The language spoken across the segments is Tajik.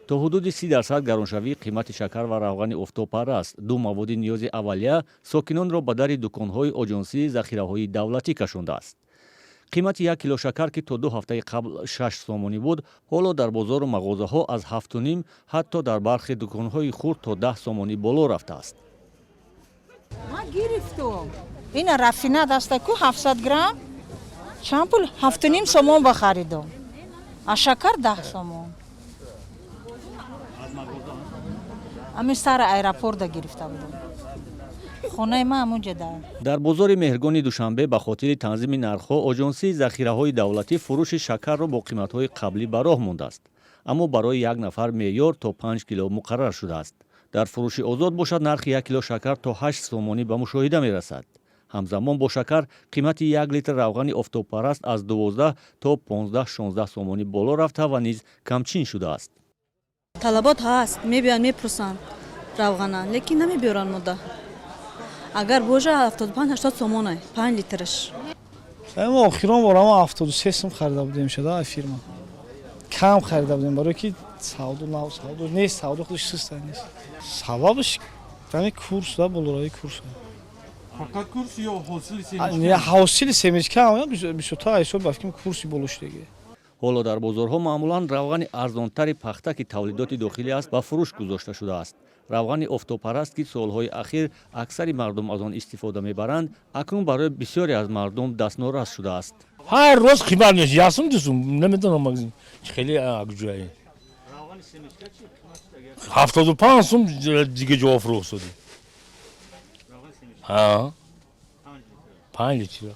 То ҳудуди 30% гароншавии қимати шакар ва равғани офтобпараст, ду маводи ниёзи аввалия, сокинонро ба дари дуконҳои Оҷонсии захираҳои давлатӣ кашондааст. Қимати 1 кило шакар, ки то 2 ҳафтаи қабл 6 сомонӣ буд, ҳоло дар бозору мағозаҳо аз 7,5, ҳатто дар бархе дуконҳои хурд то 10 сомонӣ боло рафтааст. Ман гирифтум. Ина рафинад аста ку, 700 грамм чанд пул? 7,5 сомон ба харидум, а шакар 10 сомон. Ами сари аэропорта гирифта будам, хонаи ман ҳамунҷа да. Дар бозори Меҳргони Душанбе ба хотири танзими нархҳо Оҷонсии захираҳои давлатӣ фурӯши шакарро бо қиматҳои қаблӣ ба роҳ мондааст, аммо барои як нафар меъёр то 5 кило муқаррар шудааст. Дар фурӯши озод бошад, нархи 1 кило шакар то 8 сомонӣ ба мушоҳида мерасад. Ҳамзамон бо шакар қимати 1 литр равғани офтобпараст аз 12 то 15-16 сомонӣ боло рафта ва низ камчин шудааст. Талабот ҳаст, мебиёянд, мепурсанд равғана, лекин намебиёранд. Мода агар божа, 75-80 сомона 5 литраш. Мо охирон бора мо 73 сум харида будем, шуда фирма кам харида будем, барое ки савдо нав, савдо нест, савдо худаш суста нест. Сабабаш ҳами курс да, болораи курс. Фақат курс ё ҳосили семечка? Не, ҳосили семечка бисёртар ҳисоб ба фикрам курси боло шудагӣ. Ҳоло дар бозорҳо маъмулан равғани арзонтари пахта, ки тавлидоти дохилӣ аст, ба фурӯш гузошта шудааст. Равғани офтобпараст, ки солҳои ахир аксари мардум аз он истифода мебаранд, акнун барои бисёре аз мардум дастнорас шудааст. Ҳар рӯз қимат мешавад, яксум, 2 сум, намедонам, хеле ҷое 75 сум, дига ҷо фурӯх шуд 5 литр.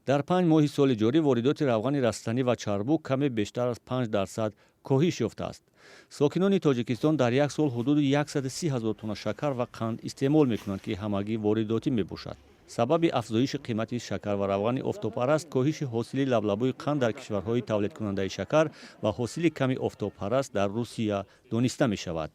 Дар 5 моҳи соли ҷорӣ воридоти равғани растанӣ ва чарбук каме бештар аз 5% коҳиш ёфтааст. Сокинони Тоҷикистон дар як сол ҳудуди 130 ҳазор тонна шакар ва қанд истеъмол мекунанд, ки ҳамагӣ воридотӣ мебошад. Сабаби афзоиши қимати шакар ва равғани офтобпараст коҳиши ҳосили лаблабӯи қанд дар кишварҳои тавлидкунандаи шакар ва ҳосили ками офтобпараст дар Русия дониста мешавад.